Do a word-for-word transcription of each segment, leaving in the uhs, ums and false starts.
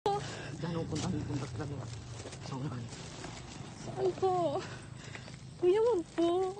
Saan po? Kuya, wag po.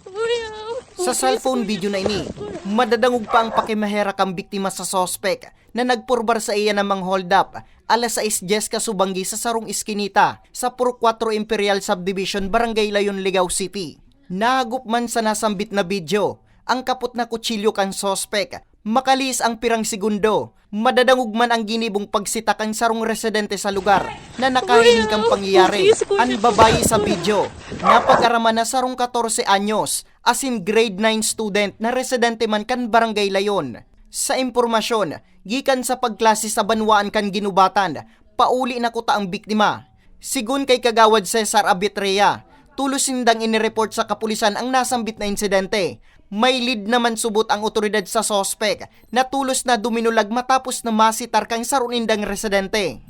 Kuya, wag po. Sa cellphone video na ini, madadangog pa ang pakimaherak kan biktima sa suspek na nagpurbar sa iya na mang-hold up alas sais dyes kasubanggi sa sarong iskinita sa Purok Kuwatro Imperial Subdivision, Barangay Layon, Ligao City. Nahagop man sa nasambit na video ang kapot na kutsilyo kan suspek. Makalihis ang pirang segundo, madadangog man ang ginibong pagsita kan sarong residente sa lugar na nakahiling kan pangyayari. An babayi sa video, napag-araman na sarong katorse anyos, asin grade nine student na residente man kan Barangay Layon. Sa impormasyon, gikan sa pagklase sa banwaan kan ginubatan, pauli na kuta ang biktima. Sigon kay Kagawad Cesar Abitrea, tolos nindang inireport sa kapulisan ang nasambit na insidente. May lead naman subot ang otoridad sa suspek na tolos na duminulag matapos na masitar kan saro nindang residente.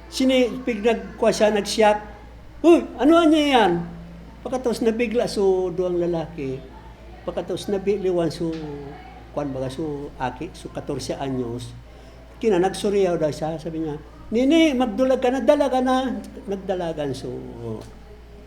Sini, pig nagkuha siya, nag-shot. "Uy, ano niya yan?" Pagkatapos nabigla so duwang lalaki. Pagkatapos nabiliwan so, kwan baga, so aki, so katorse anyos. Kina, nagsuriyaw daw siya, sabi niya, "Nini, magdulag ka na, dalagan na." Nagdalagan so,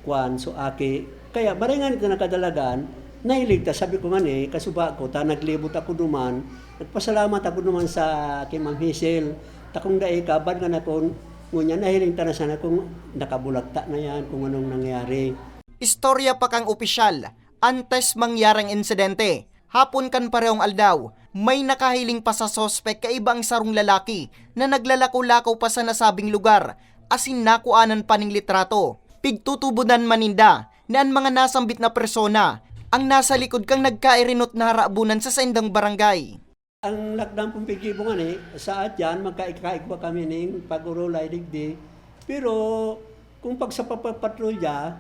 kwan, so aki. Kaya, maray ngani ta nakadalagan, nahilig ta. Sabi ko ngani, kasuba ko, ta naglibot ako duman, nagpasalamat ako duman sa ki Ma'am Hazel. Ta kung dai ka, bad ngani ako, ngunyan nahiling ta na sana kung nakabulagta na yan, kung anong nangyari. Istorya pa kan opisyal, antes mangyari ang insidente, hapon kan parehong aldaw, may nakahiling pa sa suspek kaiba ang sarong lalaki na naglalakaw-lakaw pa sa nasabing lugar, asin nakuanan pa ning litrato. Pigtutubodan man ninda na an mga nasambit na persona ang nasa likod kan nagkairinot na harabunan sa saindang barangay. Ang lakdan pong piggibo ngani, sa adyan, magkaikaig pa kami ning pag-urulay digdi. Pero kung pag sa papapatrolya,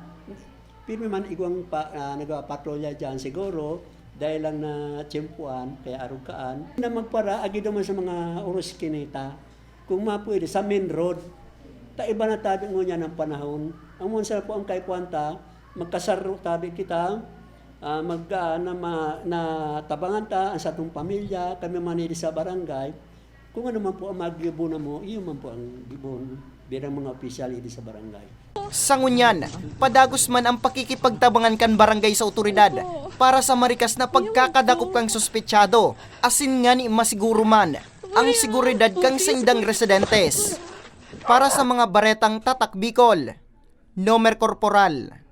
pirmi man igwang pa, ah, nagpapatrolya dyan siguro, dahil lang na tiyempuan, kaya arog kaan, na magpara, agi naman sa mga oros kinita. Kung mapwede, sa main road. Ta iba na tabi ngunyan ang panahon. Ang mga sa po ang kaipuhan ta, magkasaro tabi kita, ah, mag, ah, na ma, natabangan ta ang satong pamilya, kami man hili sa barangay. Kung ano man po ang maggibo na mo, iyo man po ang gibon bilang mga opisyal hili sa barangay. Sa ngunyan, padagos man ang pakikipagtabangan kan barangay sa otoridad para sa marikas na pagkakadakop kan suspetsado, asin ngani masiguro man ang seguridad kan saindang residentes. Para sa mga baretang Tatak Bicol, Nomer Corporal.